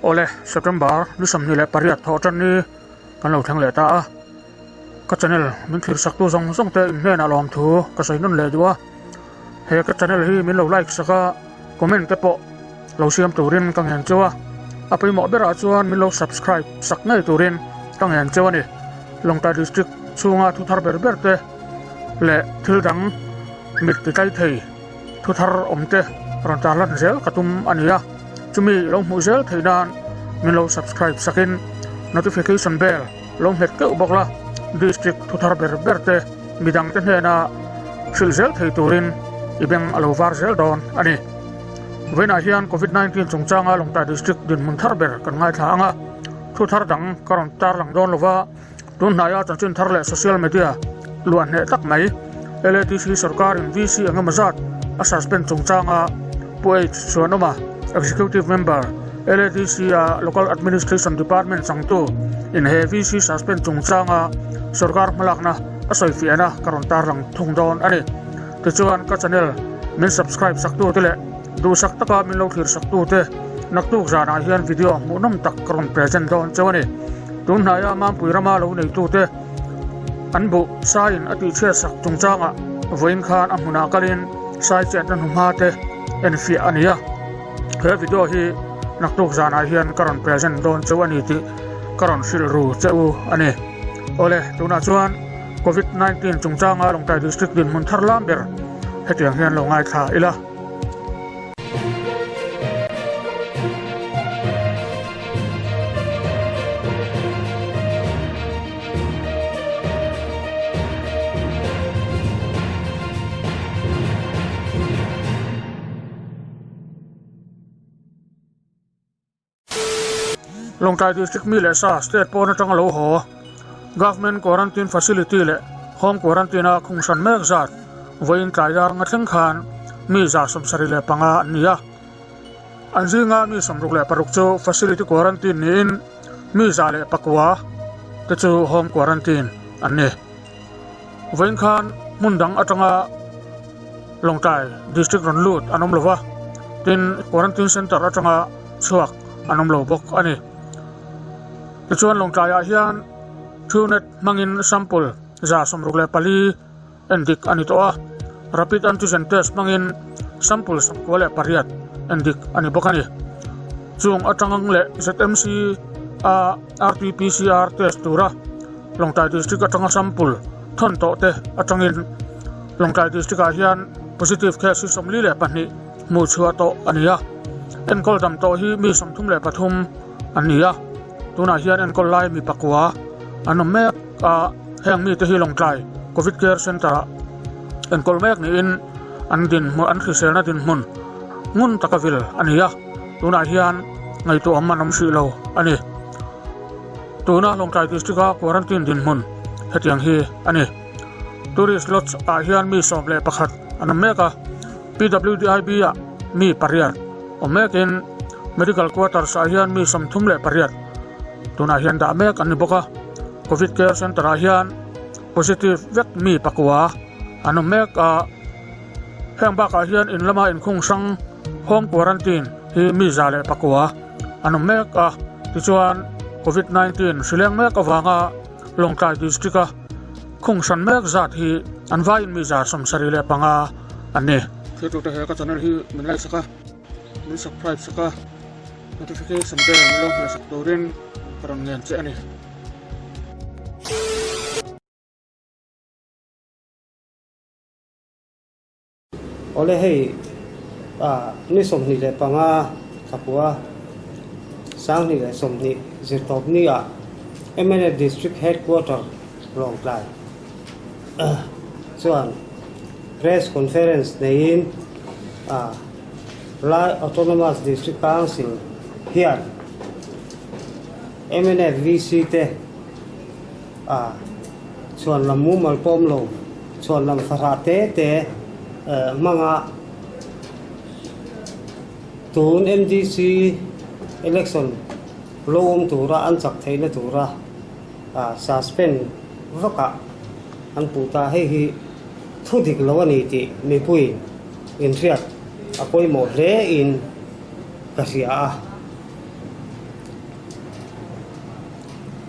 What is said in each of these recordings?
Awle, September ni 28 thawh tan ni kan lo thleng leh ta a. Ka channel min thlir saktu zawng zawng te in hnenah lawmthu ka sawi nawn leh duh a. He ka channel hi min lo like sak a, comment te pawh lo siam turin ka ngen cheu a. A pawimawh berah chuan min lo subscribe sak ngei turin ka ngen cheu a ni. Lawngtlai District chhunga thu thar ber ber te leh thil dang mit ti tlai thei thu thar awm te rawn tarlan zel ka tum a ni a. Chumi lo hmuh zel theih nan min lo subscribe sakin notification bell lo hmet keuh bawk la, district thu thar ber ber te midang te hnena hrilh zel thei turin i beng a lo var zel dawn a ni. Vawiinah hian Covid 19 chungchanga Lawngtlai District dinhmun thar ber kan ngaithla ang a, thu thar dang ka rawn tarlang dawn lova, tun hnaia chanchin thar leh social media luah hneh tak mai LADC sorkarin VC eng emaw zat a suspend chungchanga Pu H Chuanawma, Executive Member, LADC a Local Administration Department changtu in he VC suspend chungchanga sorkar hmalakna a sawifiahna ka rawn tarlang thung dawn a ni. Tichuan ka channel min subscribe saktu te leh duhsak taka min lo thlir saktu te naktuk zanah hian video hmuhnawm tak ka rawn present dawn cheu a ni. Tun hnaia Mampui rama lo neitu te an buh saiin a tihchhiat sak chungchangah vawiin khan a hmunah kalin sai chetna hnuhma te enfiah a ni a. He video hi naktuk zanah hian ka rawn present dawn cheu a ni tih ka rawn hrilh ru che u a ni. Awle, tunah chuan Covid 19 chungchanga Lawngtlai District dinhmun thar lam ber hetiang hian lo ngaithla ila. Lawngtlai District mi leh sa state pawn atanga lo haw Government Quarantine Facility leh Home Quarantine a khung hran mek zat vawiin tlai dar nga thleng khan mi 75 an ni a. An zinga mi 66 chu Facility Quarantine niin mi 109 te chu Home Quarantine an ni. Vawiin khan hmun dang atanga Lawngtlai District rawn lut an awm lo va, tin Quarantine Centre atanga chhuak an awm lo bawk a ni. Tichuan Lawngtlaiah hian Truenet hmangin sample 64 endik a ni tawh a, Rapid Antigen Test hmangin sample 98 endik a ni bawk a ni. Chung atang leh ZMC a RT-PCR test tura Lawngtlai District atanga sample thawn tawh te atangin Lawngtlai District ah hian positive case hi 42 hmuh chhuah tawh a ni a, enkawl dam tawh hi mi 33 an ni a, tunah hian enkawl lai mi pakua an awm mek a, heng mite hi Lawngtlai Covid Care Centre ah enkawl mek niin an dinhmun an hriselna dinhmun ngun taka vil a ni a, tunah hian ngaihtuahawm an awm hrih lo a ni. Tuna Lawngtlai District a quarantine dinhmun hetiang hi a ni. Tourist Lodge ah hian mi 11 an awm mek a, PWDIB ah mi pariat awm mekin Medical Quarters ah hian mi 38 tunah hian dah mek an ni bawk a. Covid Care Centre ah hian positive vek mi pakua an awm mek a, heng bakah hian in lama inkhung hrang home quarantine hi mi 109 an awm mek a, tichuan Covid 19 hri leng mek avanga Lawngtlai District a khung hran mek zat hi an vaiin mi 75 an ni. Thiltute he ka channel hi min like sak a, min subscribe sak a, notification bell min lo hmeh sak turin ka rawn ngen che a ni. Awle hei ah ni 25 thlapua 2020 zirtawp ni ah mnf District Headquarter Lawngtlai chuan Press Conference neiin ah Lai Autonomous District Council hian mnf VC te ah chhuan lam mumal pawm lo chhuan lam fahrah te te hmanga tun MDC election lo awm tura an chak theihna tura suspend vakah an puh ta. Hei hi thu dik lo a ni tih mipui inhriat a pawimawh hle in ka hria a.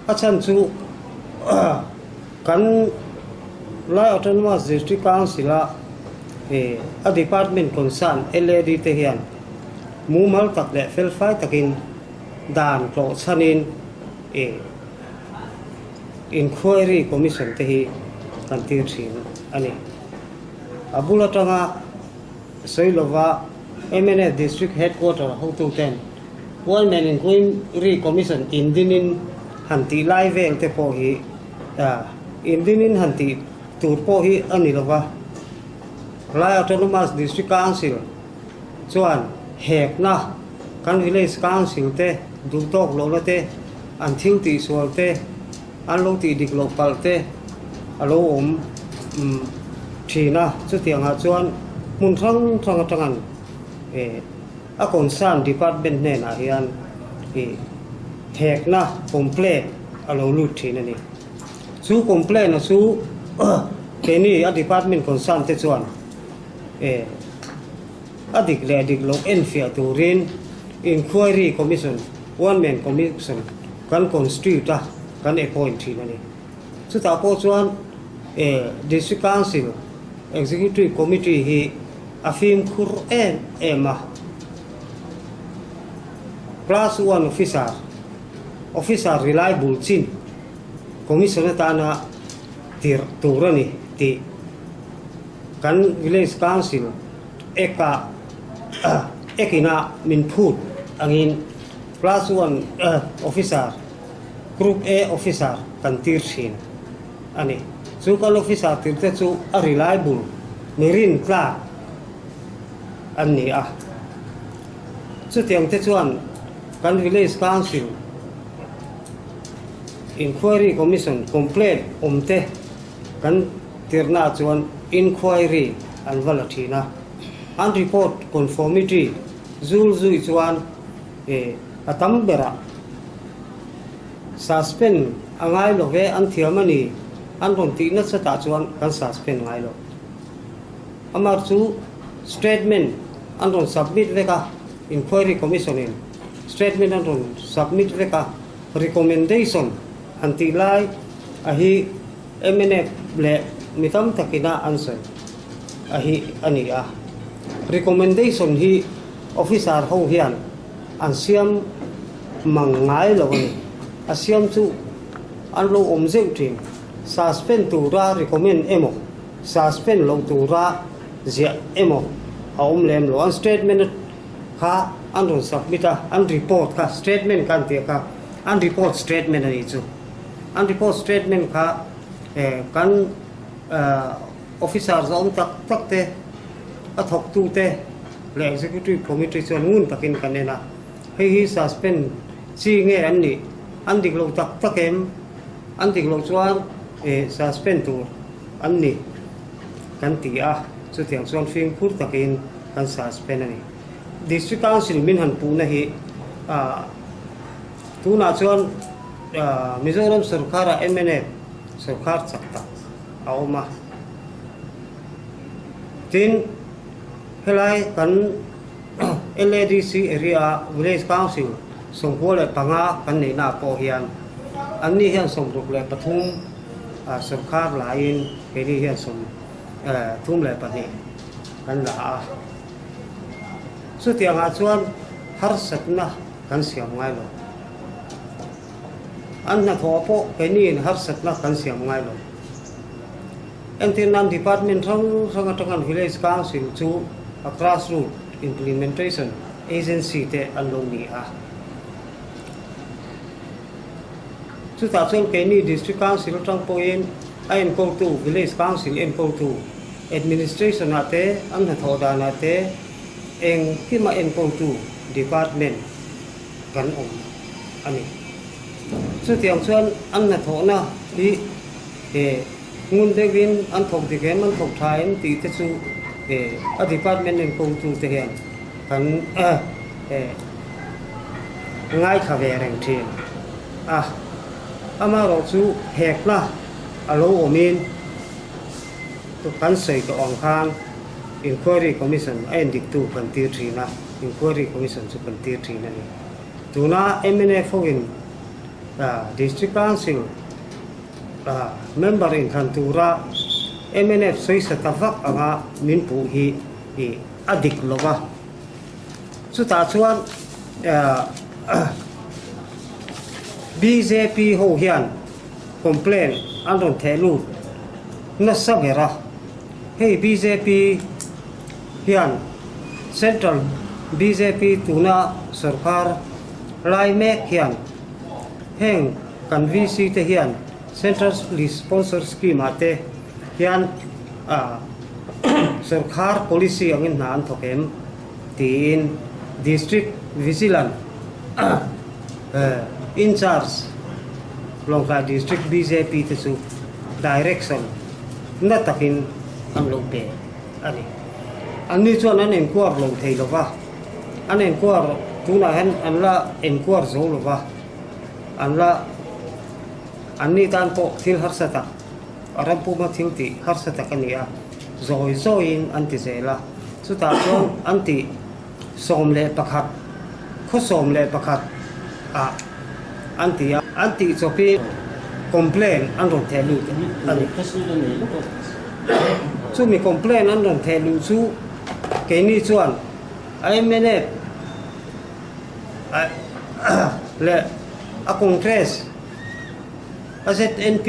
A chhan chu kan Lai Autonomous District Council a a department concern LAD te hian mumal tak leh felfai takin dan tlawh chhanin inquiry commission te hi kan tir thin a ni. A bul atanga sawi lova mnf District Headquarter hotuten Women Inquiry Commission indinin han tih lai vel te pawh hi indinin han tih tur pawh hi a ni lova, Lai Autonomous District Council chuan hekna kan Village Council te duh tawk lohna te, an thil tihsual te, an lo tih dik loh palh te a lo awm thin a, chutiangah chuan hmun hrang hrang atang an a concern department hnenah hian hekna complaint a lo lut thin a ni. Chu complaint a chu keini a department concern te chuan a dik leh dik loh enfiah turin inquiry commission, one man commission kan constitute a, kan appoint thin a ni. Chutah pawh chuan District Council Executive Committee hi a fimkhur em em a. Class one officer, officer reliable chin commission atana tirh tur a ni tih kan Village Council Act-ah Act-ina min phut angin Class one officer, Group A officer kan tir thin a ni. Chu kan officer tirte chu a reliable, mi rintlak an ni a. Chutiang te chuan kan Village Council Inquiry Commission complaint awm te kan tirnaah chuan inquiry an va la thin a. An report conformity zul zui chuan a tam berah suspend a ngai lo ve, an thiam a ni, an rawn tih nasa tah chuan kan suspend ngai lo. Amar chu statement an rawn submit vek a, inquiry commission in statement an rawn submit vek a, recommendation han tih lai a hi mnf leh mi tam takina an sawi a hi a ni a. Recommendation hi officer ho hian an siam mang ngai lo a ni. A siam chu an lo awm zeuh thin. Suspend tura recommend emaw, suspend loh tura ziah emaw a awm lem lo. An statement kha an rawn submit a, an report kha statement kha an tih kha an report statement a nih chu. An report statement kha kan officer zawm tak tak te, a thawktute leh Executive Committee chuan ngun takin kan en a, hei hi suspend chi nge an nih, an dik lo tak tak em, an dik loh chuan suspend tur an ni kan ti a, chutiang chuan fimkhur takin kan suspend a ni. District Council min han puhna hi tunah chuan Mizoram sorkara mnf sorkar chak tak a awm a. Tin, helai kan LADC area Village Council 95 kan neihna ah pawh hian anni hian 63 sorkar laiin keini hian 32 kan la a. Chutiangah chuan harsatna kan siam ngai lo. An hnathawh pawh keiniin harsatna kan siam ngai lo. Entir nan Department hrang hrang atanga Village Council chu a grassroot implementation agency te an lo ni a. Chutah chuan keini District Council atang pawhin a enkawltu Village Council enkawltu Administration ah te an hnathawh danah te engkima enkawltu Department kan awm a ni. Chutiang chuan an hnathawhna hi he Ngun deuhin an thawk dik em, an thawk tha em tih te chu a department enkawltu te hian kan ngaithla ve reng thin a. Amaherawh chu hekna a lo awmin kan sawi tawh ang khan Inquiry Commission a endiktu kan tir thin a, Inquiry Commission chu kan tir thin a ni. Tuna mnf hoin. District Council member inthlan tura mnf sawisa ta vak anga min puh hi a dik lo va. Chutah chuan bjp ho hian complaint an rawn theh lut nasa ber a. Hei bjp hian Central bjp tuna sorkar lai mek hian heng kan VC te hian Central Sponsor Scheme ah te hian sorkar policy angin hna an thawk em tiin District Vigilant Incharge Lawngtlai District bjp te chu direction na takin an lo pe a ni. Anni chuan an enkuar lo thei lo va, an enkuar tunah hian an la enkuar zo lo va, an la anni tan pawh thil harsa tak, a ram puma thil tih harsa tak a ni a, zawi zawiin an ti zel a, chutah chuan an tih 11, khaw 11 ah an ti a, an tih chawpin complaint an rawn theh lut a ni. Chumi complaint an rawn theh luh chu keini chuan mnf leh a Congress a ZNP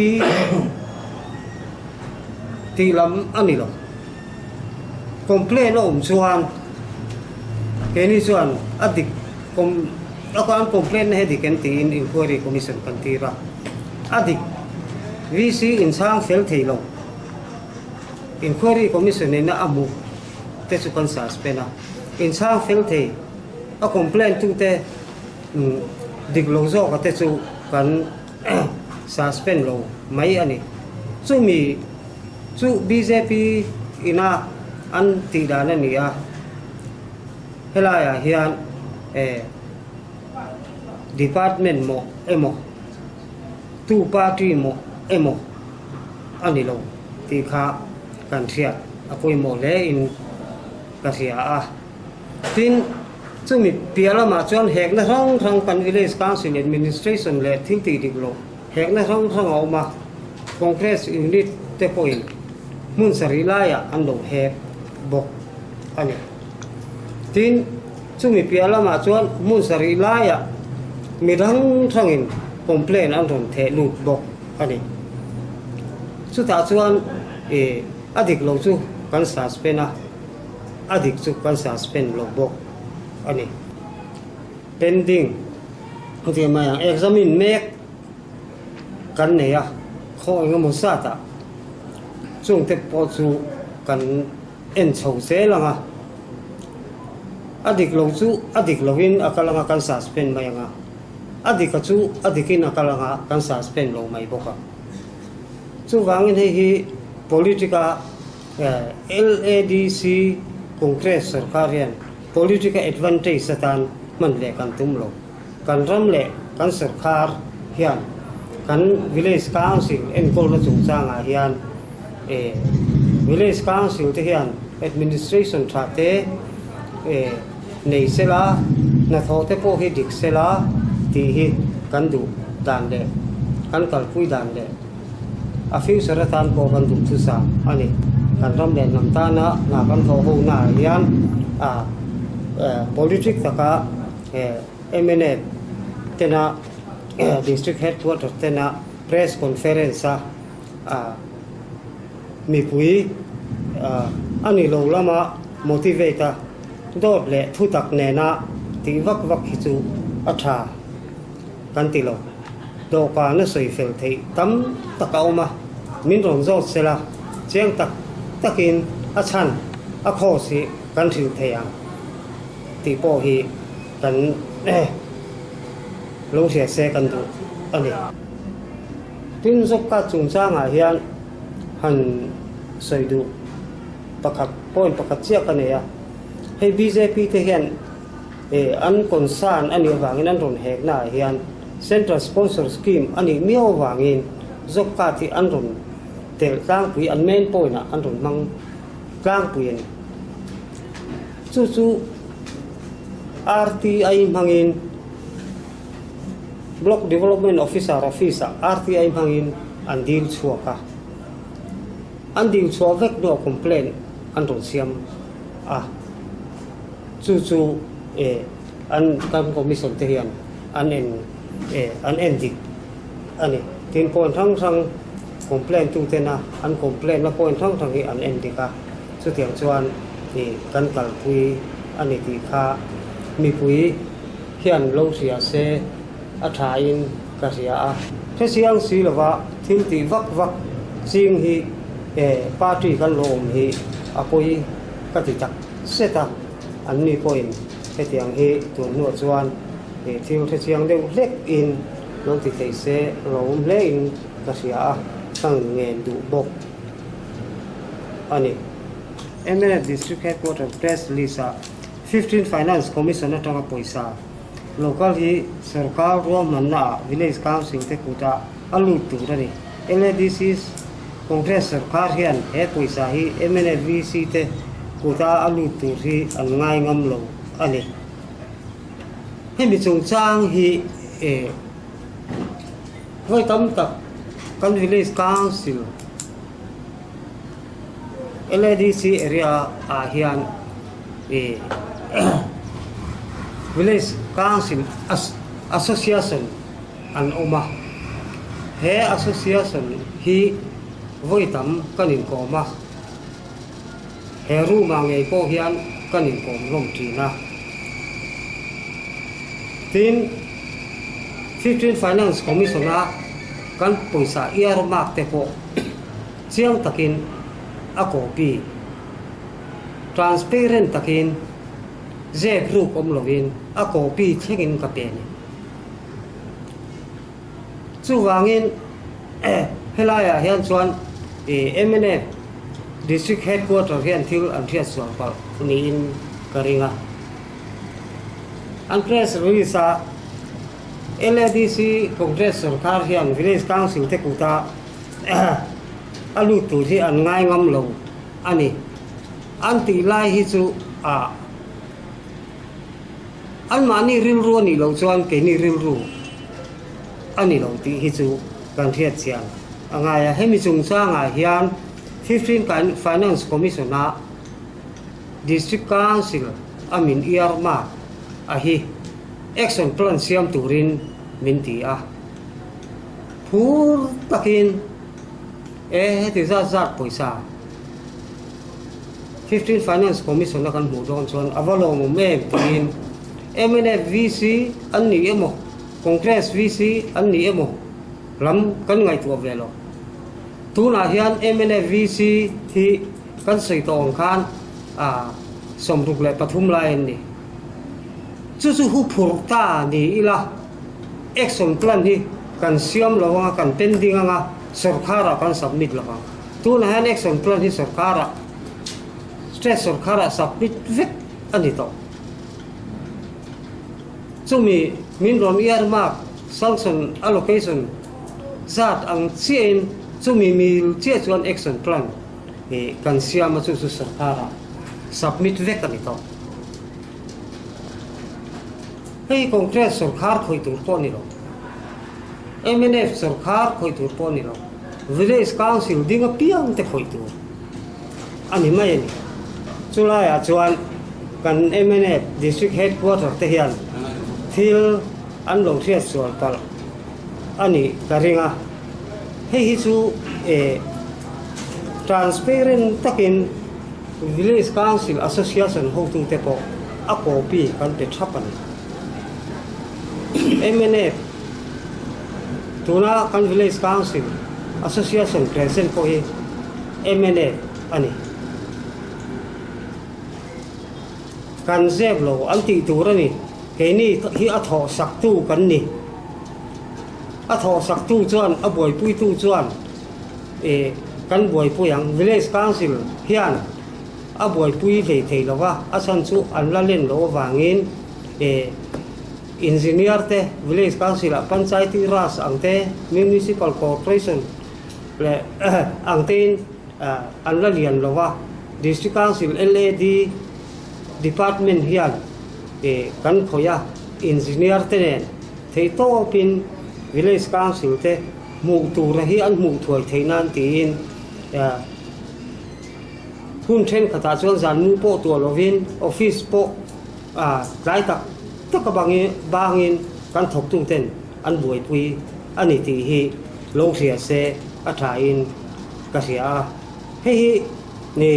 tih lam a ni lo. Complaint a awm chuan keini chuan a dik a an complaint na hi dik em tiin inquiry commission kan tir a, a dik VC inchhang fel thei lo inquiry commission in a hmuh te chu kan suspend a, inchhang fel thei a complaint tute dik lo zawk a te chu kan suspend lo mai a ni. Chumi chu bjp ina an tih dan a ni a, helaiah hian eh department maw emaw tu party maw emaw a ni lo tih kha kan hriat a pawimawh hle in ka hria a. Tin, chumi piah lamah chuan hekna hrang hrang kan Village Council Administration leh thil tih dik loh hekna hrang hrang a awm a, Congress Unit te pawhin hmun sarih laiah an lo hek bawk a ni. Tin, chumi piah lamah chuan hmun sarih laiah mi hrang hrangin complaint an rawn theh lut bawk a ni. Chutah chuan ih a dik lo chu kan suspend a. A dik chu kan suspend lo bawk a ni. Pending hetiang mai ang examine mek kan nei a, khaw eng emaw zat ah chungte pawh chu kan en chho zel ang a, a dik lo chu a dik lo in a kal ang a kan suspend mai ang a, a dik a chu a dik in a kal ang a kan suspend lo mai bawk a. Chuvangin hei hi politic a. LADC Congress sorkar hian political advantage atan hman leh kan tum lo. Kan ram leh kan sorkar hian kan Village Council enkawlna chungchangah hian Village Council te hian administration tha te nei sela, hnathawh te pawh hi dik sela tih hi kan duh dan leh kan kalpui dan leh A future atan pawh kan duh chu sa a ni. Kan ram leh hnam tana hna kan thawh ho naah hian a politic taka mnf tena district headquarter tena press conference a mipui a ni lo lama motivate a dawt leh thutak nena tih vak vak hi chu a tha. Kan ti lo. Dawhkan a sawi fel theih tam tak a awm a, min rawn zawt sela chiang tak takin a chhan a cause hi kan hrilh thei ang tih pawh hi kan lo hria se kan duh a ni. Tin, Zopka chungchangah hian han sawi duh pakhat point pakhat chiah ka nei a, hei bjp te hian An concern a nih avangin an rawn hekna ah hian Central Sponsor Scheme a nih miau avangin job card hi an rawn telh tlangpui, an main point ah an rawn hmang tlangpui a ni. Chu chu RTI hmangin. Block Development Officer Office-ah RTI hmangin an dil chhuak a. An dil chhuah vek hnuah complaint an rawn siam a, chu chu eh an kan commission te hian an en eh an en dik a ni. Tin point hrang hrang complaint tu tena an complaint na point hrang hrang hi an en dik a, chutiang chuan ih kan kalpui a ni tih kha mipui hian lo hria se a tha in ka hria a. Hrechiang si lova thil tih vak vak ching hi eh party kan lo awm hi a pawi ka ti tak set a, an ni pawhin hetiang hi tun hnuah chuan eh thil hrechiang deuh hlek in lo ti thei se lo awm hle in ka hria a, ka ngen duh bawk a ni. Mnf District Headquarter Press Release ah 15 Finance Commission atanga pawisa local hi sorkar ruahmanna ah Village Council te kutah a lut tur a ni. LADC Congress sorkar hian he pawisa hi MNFVC te kuta a lut tur hi an ngai ngam lo a ni. Hemi chungchang hi eh vawi tam tak kan Village Council LADC area ah hian ih Village Council Association an awm a, he association hi vawi tam kan inkawm a, he room ah ngei pawh hian kan inkawm hlawm thin a. Tin, 15 Finance Commission a kan pawisa earmark te pawh Chiang takin a copy, transparent takin zep ruk awm lovin a copy thlengin ka pe a ni. Chuvangin helaiah hian chuan mnf District Headquarter hian thil an hriat sual palh niin ka ring a. An press release a LADC Congress sorkar hian Village Council te kuta A lut tur hi an ngai ngam lo a ni. An tih lai hi chu a anmahni rilru a nih loh chuan keini rilru a ni lo tih hi chu kan hriat chian a ngai a. Hemi chungchangah hian 15 Finance Commission-a District Council a min earmark a hi action plan siam turin min ti a. Phur takin e heti zat zat pawisa 15 Finance Commission a kan hmuh dawn chuan a va lawmawm em tiin mnf VC an ni emaw Congress VC an ni emaw lam kan ngaihtuah ve lo. Tunah hian mnf VC hi kan sawi tawh ang khan ah 63 lai an ni. Chu chu hu phur ta ni ila. Action plan hi kan siam lo anga kan pending anga sorkharah kan submit lo ang. Tunah hian action plan hi sorkarah state sorkarah submit vek a ni tawh. Chumi min rawn earmark sanction allocation zat ang chiahin chumi mil chiah chuan action plan hi kan siam a chu chu sorkarah submit vek a ni tawh. Hei Congress sorkhar khawih tur pawh a ni lo. Mnf sorkhar khawih tur pawh a ni lo. Village Council ding apiang te khawih tur a ni mai a ni. Chulaiah chuan kan mnf District Headquarter te hian thil an lo hriat sual palh a nih ka ring a. Hei hi chu eh transparent takin Village Council Association hotute pawh a copy kan pe thap a ni. Mnf tuna kan Village Council Association President pawh hi mnf a ni. Kan zep lo an tih tur a ni. Keini hi a thawh saktu kan ni. A thawh saktu chuan a buaipuitu chuan Ih, kan buaipui ang. Village Council hian a buaipui hlei thei lo va, a chhan chu an la len loh avangin ih Engineer te, Village Council ah Panchayati Raj ang te, Municipal Corporation leh ang tein an la lian lo va, District Council LAD Department hian ih kan khawih a, Engineer te nen. Theihtawpin Village Council te hmuh tura hi an hmuh thuai theih nan tiin hun thenkhatah chuan zan mu pawh tuah lovin office pawh tlai tak taka bangin kan thawktuten an buaipui a ni tih hi lo hria se a thain ka hria a. Hei hi ni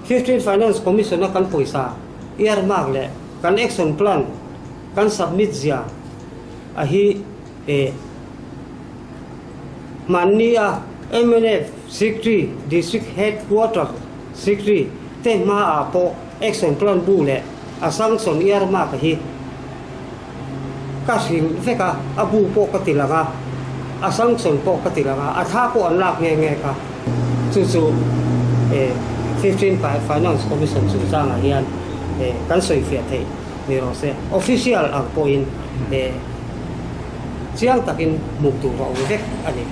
Fifteen Finance Commission a kan pawisa earmark leh kan action plan kan submit zia a hi eh hmanni a mnf Secretary District Headquarter Secretary te hma ah pawh action plan bu leh a sanction earmark a hi ka hrilh vek a, a bu pawh ka ti lang a, a sanction pawh ka ti lang a, a thla pawh an lak nghe nghe kha. Chu chu eh Fifteen Finance Commission chungchangah hian eh kan sawifiah theih ni rawh se. Official ang pawhin eh chiang takin hmuh tur a awm vek a ni.